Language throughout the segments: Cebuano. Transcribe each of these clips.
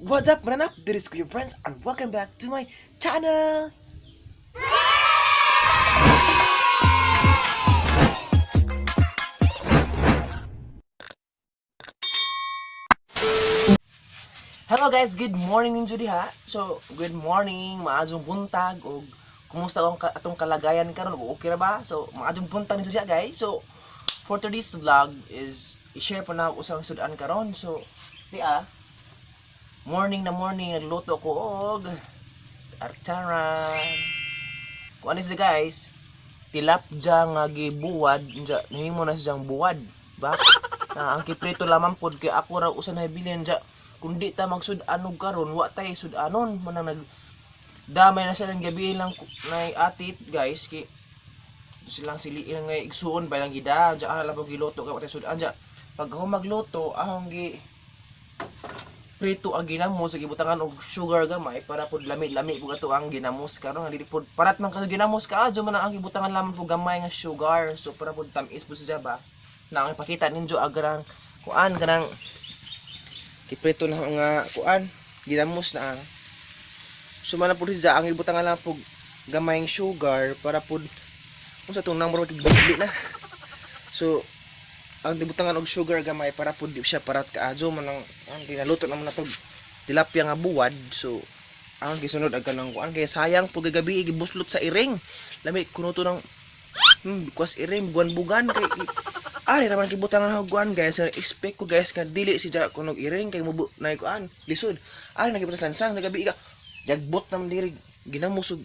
What's up, Mananak? This is Kuya Friends and welcome back to my channel! Hello guys, good morning ninyo diha. So, good morning, maadjong buntag og kumusta ang atong kalagayan karon? Og okay ra ba? So, maadjong buntag ninyo diha, guys. So, for today's vlog is i-share pa na ako usang sudan karon. So, di ah, morning na morning nagluto ko og archaran. Kung ano siya guys, tilapja nga gibuwad, unsa nahimo na siyang buwad ba? Na ang kiprito lamang pod kay ako ra usa na hibilin ja. Kung di ta magsud-anog karon, wa tay sud-anon manang nag damay na siya ng gabi lang nay atit guys, kay silang siliin nga igsuon ba lang gida ja ala pag giluto kay wa tay sud-an ja. Pag ako magluto, ahong gi prito ang ginamos sa gibutangan og sugar gamay para pud lami-lami pud ato ang ginamos karon. Dili pud parat man kato ginamos kaadyo man ang gibutangan lamang pud gamay nga sugar, so para pud tam-is pud siya ba. Na ang ipakita ninyo agrang kuan kanang giprito na nga kuan ginamos na ang so man pud siya ang gibutangan lang pud gamay nga sugar para pud unsa tong nang murag bili na. So ang gibutangan og sugar gamay para pud di siya parat kaadyo man ang ginaluto naman natog tilapia nga buwad. So ang gisunod ang kanang kuan kay sayang pud gagabi gibuslot sa iring lami kuno to ng kuas iring bugan-bugan kay ari raman gibutangan og kuan guys. Expect ko guys nga dili si ja kunog iring kay mubo na kuan lisod ari nagibutan sa lansang nagabi ka jagbot naman diri ginamusog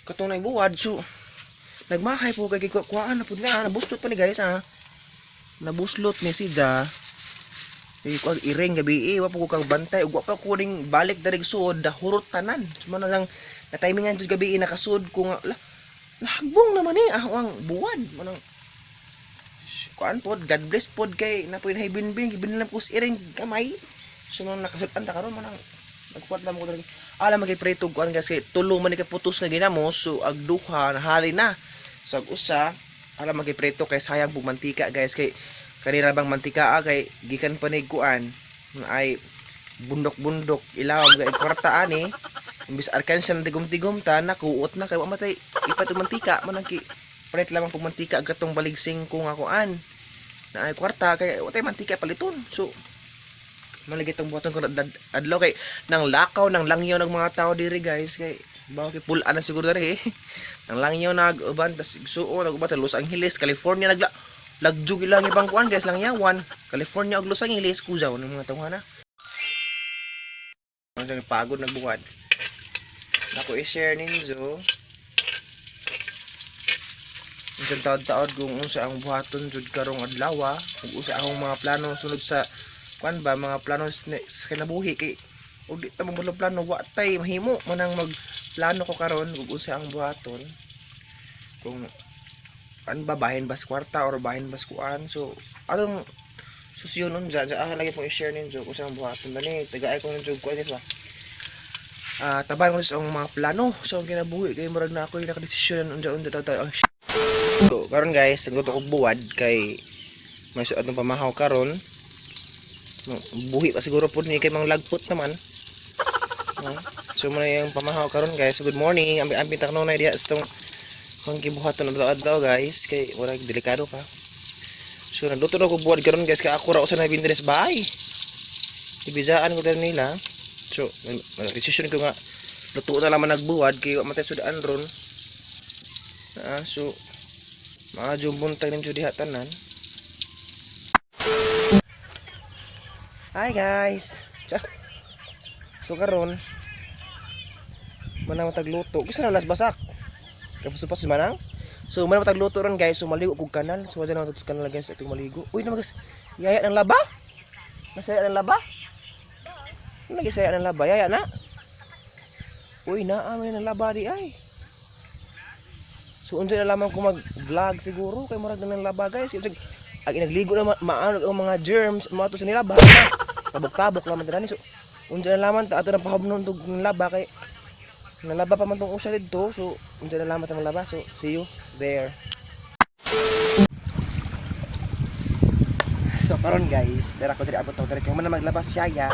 katong nay buwad. So nagmahay po kay kuan na pud na nabuslot pa ni guys, ah, nabuslot ni si Ja kay kuan iring gabi eh wa po ko kang bantay ug wa pa ko ring balik diri suod dahurot tanan. So man lang na timingan jud gabi eh, nakasud ko nga la nahagbong naman eh ah, ang buwad manang kuan pod. God bless pod kay napoy nahibinbin gibinlan ko sa iring kamay. So nang nakasud-an ta karon manang nagkuat lang ko diri ala magay prito kuan guys kay tulo man ni ka putos nga ginamos. So ag duha nahali na, so ag usa ala magay prito kay sayang pug mantika guys, kay kanira bang mantika ah, kay gikan pa ni kuan ay bundok-bundok ilawom kay kwarta ani imbis arkansya na tigom-tigom ta nakuot na kay wa matay ipat og mantika man ang ki palit lamang pug mantika ang katong baligsing ko nga kuan na ay kwarta kay wa tay mantika paliton. So malagi tong buhaton ko adlaw kay nang lakaw nang langyaw ng mga tao diri guys, kay bawo kay pulaan na siguro diri eh. Nang langyaw nag uban tas suo nag uban Los Angeles, California, nagla lagjug ilang ibang kuan guys, langyawan California ug Los Angeles kuzaw ng mga tawhana. Ang pagod nagbuwad nako i-share ninyo unsa taod-taod kung unsa ang buhaton jud karong adlaw ug unsa akong mga plano sunod sa kuan ba, mga plano sa kinabuhi kay ug di ta mo plano wa tay mahimo manang magplano ko karon ug unsa ang buhaton kung an ba bahin bas kwarta or bahin bas kuan. So atong susyon unja ja ah, lagi pong i-share ninyo kung sa ang buhaton dani tagaay ko ninyo kuan guys ba, ah, taban ko sa akong mga plano so ang kinabuhi kay murag na ako yung nakadesisyon unja unja taw ang. So karon guys, nagluto kog buwad kay may suot ng pamahaw karon. Buhi pa siguro po ni kay mang lagpot naman. No? So muna yung pamahaw karon guys. So good morning. Ambi-ambi takno na diha sa tong panggibuhaton adlaw-adlaw guys kay murag delikado pa. So nagluto na ko buwad karon guys kay ako ra usa na bindres bahay. Ibizaan ko dali nila. So decision ko nga luto na lamang nagbuwad kay wa man tay sudan ron. Ah, so mga buntag ninyo diha tanan. Hi guys. Tsa. So karon manang tagluto. Gusto na las basak. Kapos pa manang. So manang tagluto ron guys. So maligo kog kanal. So wala na sa kanal guys atong maligo. Uy na guys. Yaya ng laba. Nasaya ng laba. Ano gisaya ng laba? Yaya na. Uy naa man ng laba di ay. So unsa na lamang ko mag-vlog siguro kay murag na ng laba guys. Kasi ag inagligo na maano ang mga germs mga to sa nilaba na. Tabok-tabok lamang tani. So unsa na lamang ta ato nang pahubnon tog laba kay nalaba pa man tong usa didto. So unsa na lamang tang laba. So see you there. So karon guys, dira ko diri abot diri kay man na maglabas siya ya.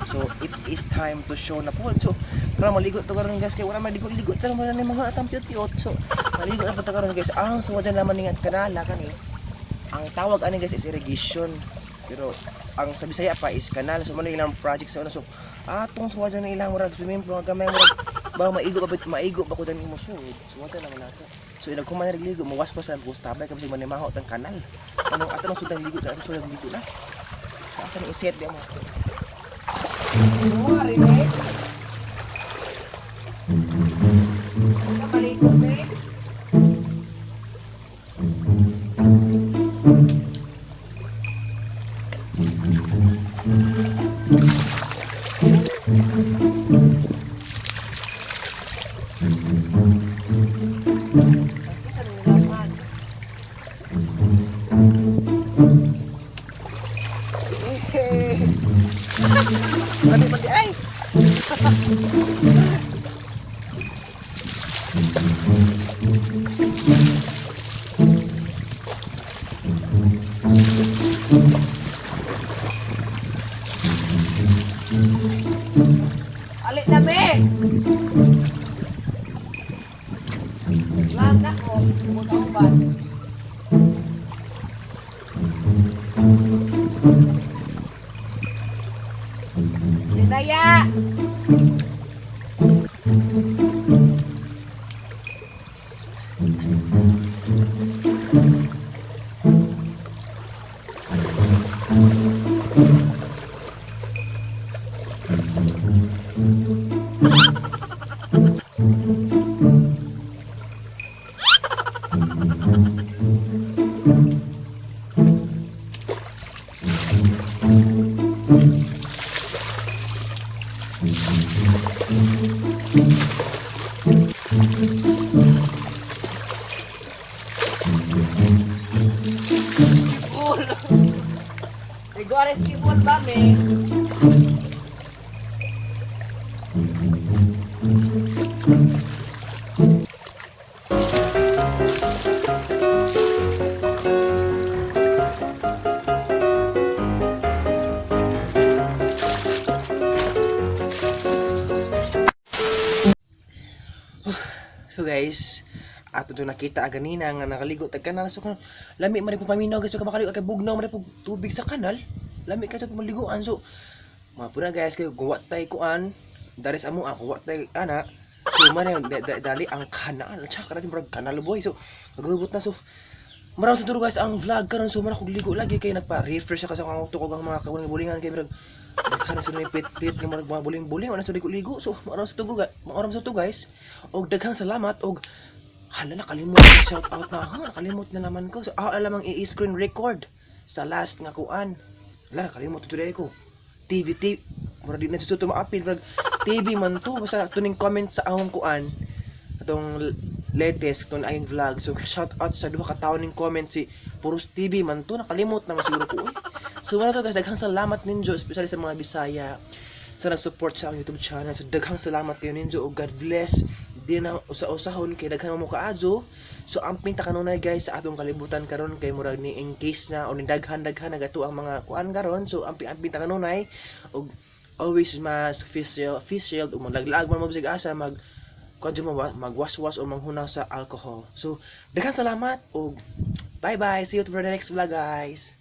So It is time to show na po. So para maligo to karon, guys, kay wala maligo-ligo tara mo na ni mga atang piyot. So maligo na po to karon, guys. Ang suwadyan naman ni nga kanala kani. Ang tawag ani, guys, is irrigation. Pero ang sa Bisaya pa is kanal. So man ilang project sa una. So atong suwadyan na ilang murag swimming pool nga gamay, murag ba maigo ba maigo ba ko dan imo sud. Suwadyan naman nato. So inag kuman ligo mo waswas sa bus tabay kasi manimaho tang kanal. Anong ato nang sudang ligo, atong sudang ligo na. So asa ni iset di mo. Wari me. Kapaligo me. Isa na nilaman. Eh. Pati pati ay. Ali na me. Lang na ko, uban. Dinaya. Kibul. Igores kibul ba me? So guys, ato dyan nakita ganina nga nakaligo tag kanal. So kung lami man rin po paminaw, guys, pagka makaligo kay bugnaw man rin po tubig sa kanal. Lami ka sa pamaliguan. So mga puna, guys, kay guwa tay kuan daris amo ako wa tay ana. So man yun, dali ang kanal. Tsaka natin murag kanal boy. So kagubot na. So maraming sa duro, guys, ang vlog karon. So man ako ligo lagi kay nagpa-refresh ako sa akong tukog ang mga kabuling-bulingan kay murag daghan sa ni pit-pit nga murag mga buling-buling wala sa ligo-ligo. So maraming sa tugo, maraming sa tugo, guys, og daghang salamat og hala, nakalimot ko shout out na ha, nakalimot na naman ko. So alam ang i-screen record sa last nga kuan. Hala, nakalimot jud ko. TV TV murag di na jud to maapil, murag TV man to, basta tuning comment sa akong kuan atong latest itong aking vlog. So shout out sa duha ka tawo ning comment, si Puros TV man to, nakalimot naman siguro ko eh. So wala to, guys, daghang salamat ninyo, especially sa mga Bisaya sa nag-support sa akong YouTube channel. So daghang salamat kayo ninyo ug God bless. Di na usa-usahon kay daghan mo kaadyo. So amping ta kanunay, guys, sa atong kalibutan karon kay murag ni in case na o ni daghan-daghan na gato ang mga kuan karon. So amping-amping ta kanunay ug always mask, face shield ug maglaglag man mo bisag asa mag kuan mo magwaswas o manghuna sa alcohol. So daghang salamat ug bye-bye. See you for the next vlog, guys.